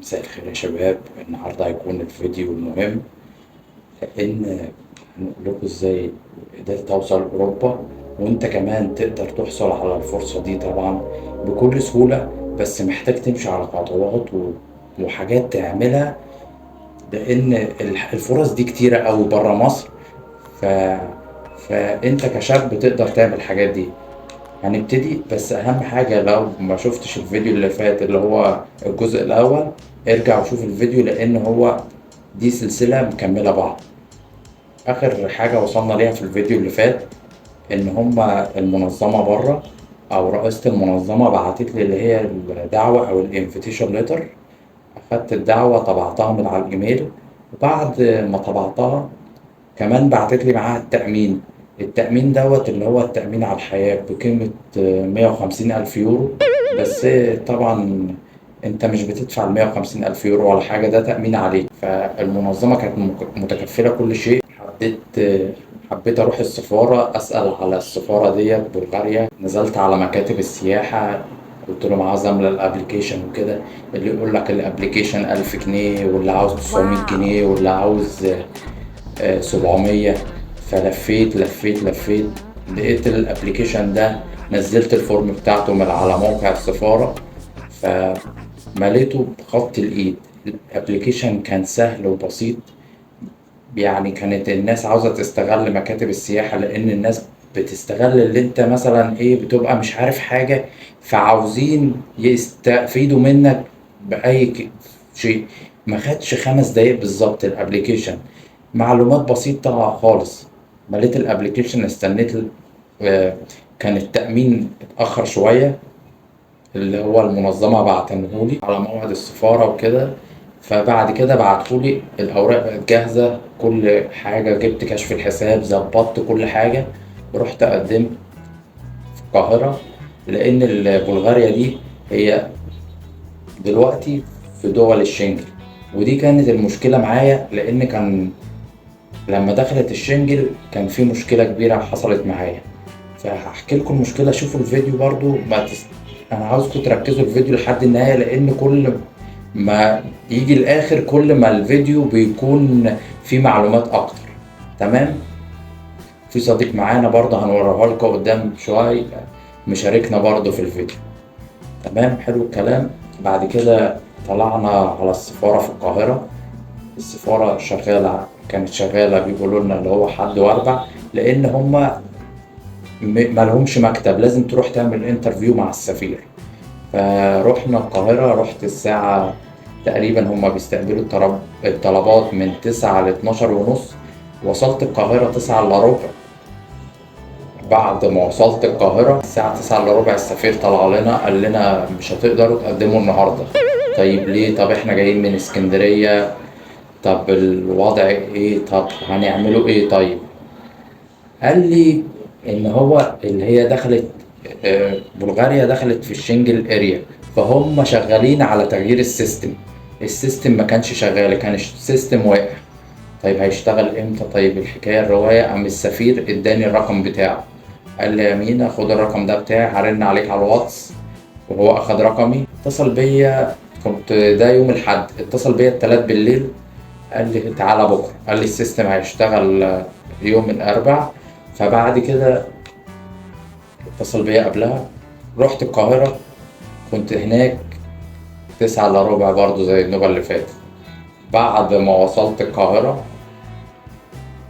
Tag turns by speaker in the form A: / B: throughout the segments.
A: مساء الخير يا شباب. النهارده هيكون الفيديو مهم لان هنقول لكم ازاي قدرت اوصل اوروبا، وانت كمان تقدر تحصل على الفرصة دي طبعا بكل سهولة، بس محتاج تمشي على خطوات وحاجات تعملها، لان الفرص دي كتيرة قوي بره مصر. ف... فانت كشاب تقدر تعمل الحاجات دي. هنبتدي، بس اهم حاجة لو ما شفتش الفيديو اللي فات اللي هو الجزء الاول ارجع وشوف الفيديو، لان هو دي سلسلة مكملة بعض. اخر حاجة وصلنا ليها في الفيديو اللي فات ان هما المنظمة بره او رئيسة المنظمة بعتت لي اللي هي الدعوة او ال invitation letter. اخدت الدعوة طبعتها من على الايميل، وبعد ما طبعتها كمان بعتت لي معاها التأمين. التأمين دوت اللي هو التأمين على الحياة بقيمة 150 ألف يورو. بس طبعا انت مش بتدفع 150 ألف يورو ولا حاجة، ده تأمين عليك. فالمنظمة كانت متكفلة كل شيء. حبيت أروح السفارة أسأل على السفارة ديت بلغاريا. نزلت على مكاتب السياحة، قلت لهم عاوز املى ال application وكده. اللي يقول لك ال application 1000 جنيه، واللي عاوز 900 جنيه، واللي عاوز 700. فلفيت لفيت لفيت، لقيت ال application ده، نزلت ال form بتاعته من على موقع السفارة، فمليته بخط الايد. ال application كان سهل وبسيط. يعني كانت الناس عاوزة تستغل مكاتب السياحة، لأن الناس بتستغل اللي انت مثلا ايه بتبقى مش عارف حاجة، فعاوزين يستفيدوا منك بأي شيء. ما خدش 5 دقايق بالظبط ال application، معلومات بسيطة خالص. مليت ال application، استنيت كان التأمين اتأخر شوية، اللي هو المنظمة بعتنهولي على موعد السفارة وكده. فبعد كده بعتهولي الأوراق بقت جاهزة، كل حاجة، جبت كشف الحساب، ظبطت كل حاجة، رحت قدمت في القاهرة. لأن بلغاريا دي هي دلوقتي في دول الشنجل، ودي كانت المشكلة معايا، لأن كان لما دخلت الشنجل كان في مشكلة كبيرة حصلت معايا، فهحكي لكم المشكلة. شوفوا الفيديو برضو، ما تس... أنا عاوزكم تركزوا الفيديو لحد النهاية، لأن كل ما يجي الآخر كل ما الفيديو بيكون فيه معلومات أكتر. تمام؟ في صديق معانا برضه هنوريها لكم قدام شوية، مشاركنا برضه في الفيديو. تمام، حلو الكلام. بعد كده طلعنا على السفارة في القاهرة. السفارة شغالة، كانت شغالة، بيقولوا لنا اللي هو حد واربع، لأن هما ما لهمش مكتب، لازم تروح تعمل interview مع السفير. فروحنا القاهرة، رحت الساعة تقريبا هما بيستقبلوا الطلبات من 9 ل12:30. وصلت القاهرة 8:45. بعد ما وصلت القاهرة الساعة 8:45 السفير طلع لنا قال لنا مش هتقدروا تقدموا النهاردة. طيب ليه؟ طب احنا جايين من اسكندرية، طب الوضع ايه؟ طب هنعمله ايه؟ طيب قال لي ان هو اللي هي دخلت بلغاريا دخلت في ال Schengen area، فهم شغالين على تغيير ال system. ال system ما كانش شغال، كان ال system واقع. طيب هيشتغل امتى؟ طيب الحكايه الروايه. قام السفير اداني الرقم بتاعه، قال لي يا مينا خد الرقم ده بتاعي، هرن عليك على الواتس. وهو اخد رقمي، اتصل بيا، كنت ده يوم الاحد، اتصل بيا التلات بالليل، قال لي تعالى بكره، قال لي ال system هيشتغل يوم الاربع. فبعد كده اتصل بيا قبلها، رحت القاهرة، كنت هناك 8:45 برضو زي النوبة اللي فاتت. بعد ما وصلت القاهرة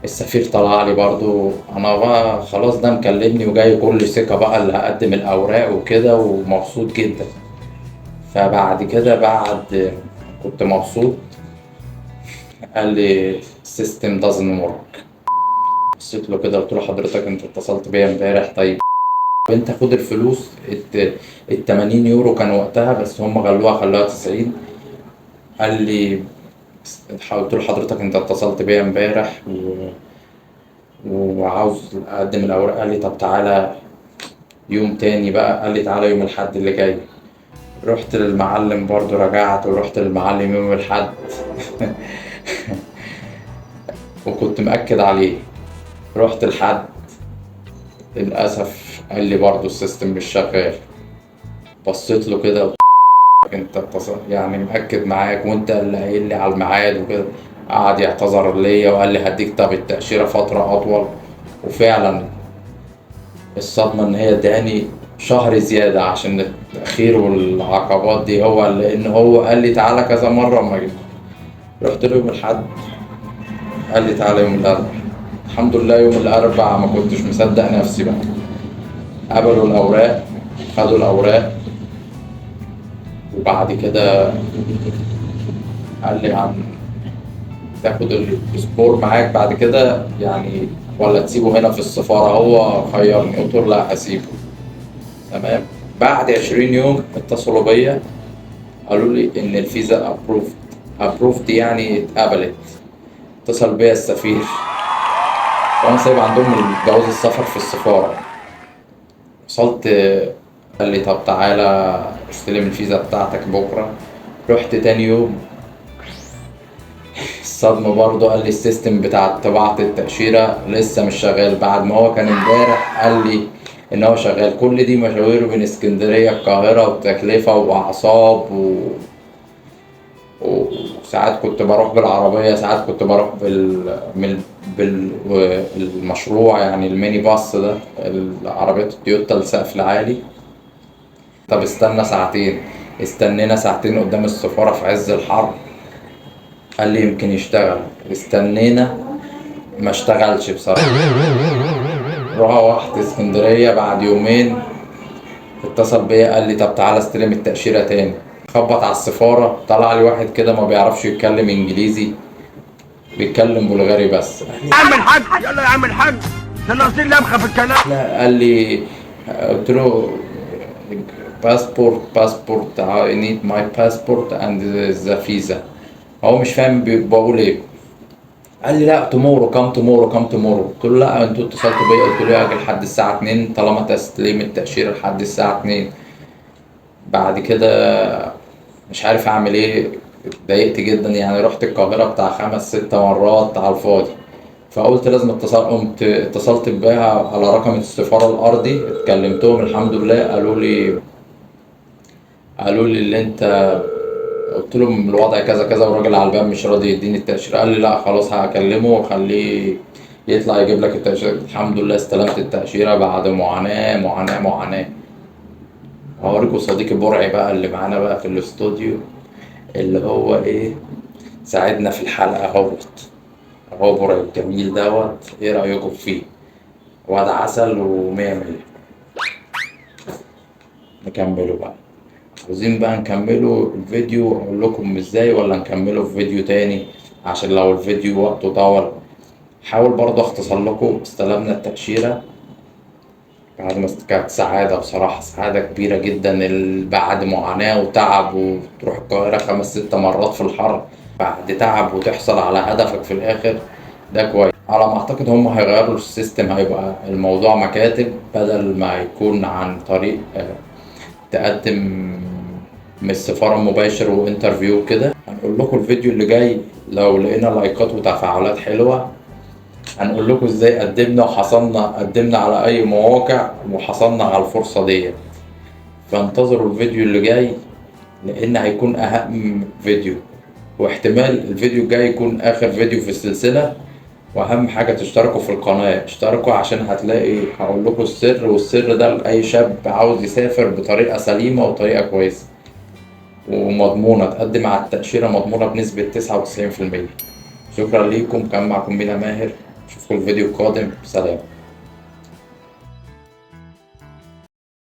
A: السفير طلع لي برضو. انا بقى خلاص ده مكلمني وجاي كل ثقة بقى اللي هقدم الاوراق وكده، ومبسوط جدا. فبعد كده بعد كنت مبسوط قال لي system doesn't work. بصيت له كده قلت له حضرتك انت اتصلت بيا امبارح، طيب انت خد الفلوس ال 80 يورو كان وقتها، بس هم غلوها خلوها 90. قال لي، قلت له حضرتك انت اتصلت بيا امبارح وعاوز اقدم الاوراق. قال لي طب تعالى يوم تاني بقى، قال لي تعالى يوم الحد اللي جاي. رحت للمعلم برضو، رجعت ورحت للمعلم يوم الحد وكنت مأكد عليه. رحت الحد، للأسف قال لي برضو ال system مش شغال. بصيت له كده. انت يعني مأكد معاك وانت اللي قايل لي على الميعاد وكده. قعد يعتذر ليا وقال لي هديك طب التأشيرة فترة أطول، وفعلا الصدمة إن هي اداني شهر زيادة عشان التأخير والعقبات دي، هو لأن هو قال لي تعالى كذا مرة وما جيت. رحت له يوم الأحد قال لي تعالى يوم الأربع. الحمد لله يوم الأربع ما كنتش مصدق نفسي بقى. قبلوا الأوراق، خدوا الأوراق، وبعد كده قال لي عن تاخد الباسبور معاك بعد كده يعني ولا تسيبه هنا في السفارة. هو خيرني، قلت له لا هسيبه. تمام. بعد 20 يوم اتصلوا بيا قالوا لي ان الفيزا approved يعني اتقبلت. اتصل بيا السفير وانا سايب عندهم جواز السفر في السفارة. وصلت قال لي طب تعالى استلم الفيزا بتاعتك بكرة. رحت تاني يوم الصدمة برضو، قال لي ال system بتاع طباعة التأشيرة لسه مش شغال، بعد ما هو كان امبارح قال لي ان هو شغال. كل دي مشاوير من اسكندرية القاهرة وتكلفة وأعصاب وساعات كنت بروح بالعربية، ساعات كنت بروح بالمشروع يعني الميني باص ده، العربيات التويوتا السقف العالي. طب استنى ساعتين، استنينا ساعتين قدام السفارة في عز الحر، قال لي يمكن يشتغل، استنينا ما اشتغلش بصراحة. روحت اسكندرية بعد يومين اتصل بيا قال لي طب تعالى استلم التأشيرة تاني. خبط على السفارة، طلع لي واحد كده ما بيعرفش يتكلم انجليزي، بيتكلم بلغاري بس.
B: يا عم الحاج يلا يا عم الحاج احنا ناقصين لمخة في الكلام.
A: لا قال لي، قلت له passport I need my passport and the visa. هو مش فاهم بقول ايه. قال لي لا tomorrow، come tomorrow، come tomorrow. قلت له لا انتوا اتصلتوا بيا، قلت له اجي لحد الساعة 2 طالما تسليم التأشيرة لحد الساعة 2. بعد كده مش عارف اعمل ايه، اتضايقت جدا يعني. رحت القاهرة بتاع 5-6 مرات على الفاضي، فقلت لازم اتصل. قمت اتصلت بيها على رقم السفارة الأرضي، اتكلمتهم الحمد لله، قالوا لي اللي انت قلت لهم الوضع كذا كذا والراجل على الباب مش راضي يديني التأشيرة. قال لي لا خلاص هكلمه واخليه يطلع يجيب لك التأشيرة. الحمد لله استلمت التأشيرة بعد معاناة معاناة معاناة. هوريكم صديقي برعي بقى اللي معانا بقى في الاستوديو، اللي هو ايه ساعدنا في الحلقة اهوت، اهو برعي الجميل دوت. ايه رأيكم فيه؟ واد عسل ومية مية. نكمله بقى، عاوزين بقى نكمله الفيديو اقول لكم ازاي ولا نكمله في فيديو تاني عشان لو الفيديو وقته طول. حاول برضه اختصر لكم. استلمنا التأشيرة بعد ما كانت سعادة بصراحة، سعادة كبيرة جدا بعد معاناة وتعب، وتروح القاهرة 5-6 مرات في الحر بعد تعب وتحصل على هدفك في الآخر، ده كويس. على ما أعتقد هم هيغيروا ال system، هيبقى الموضوع مكاتب بدل ما يكون عن طريق تقدم من السفارة مباشر و interview كده. هنقول لكم الفيديو اللي جاي لو لقينا لايكات وتفاعلات حلوة هنقول لكم ازاي قدمنا وحصلنا، قدمنا على اي مواقع وحصلنا على الفرصة دي. فانتظروا الفيديو اللي جاي لان هيكون اهم فيديو، واحتمال الفيديو الجاي يكون اخر فيديو في السلسلة. واهم حاجة تشتركوا في القناة، اشتركوا عشان هتلاقي هقول لكم السر، والسر ده لأي شاب عاوز يسافر بطريقة سليمة وطريقة كويسة ومضمونة، تقدم على التأشيرة مضمونة بنسبة 99%. شكرا ليكم، كان معكم مينا ماهر، اشوفكم الفيديو القادم، سلام.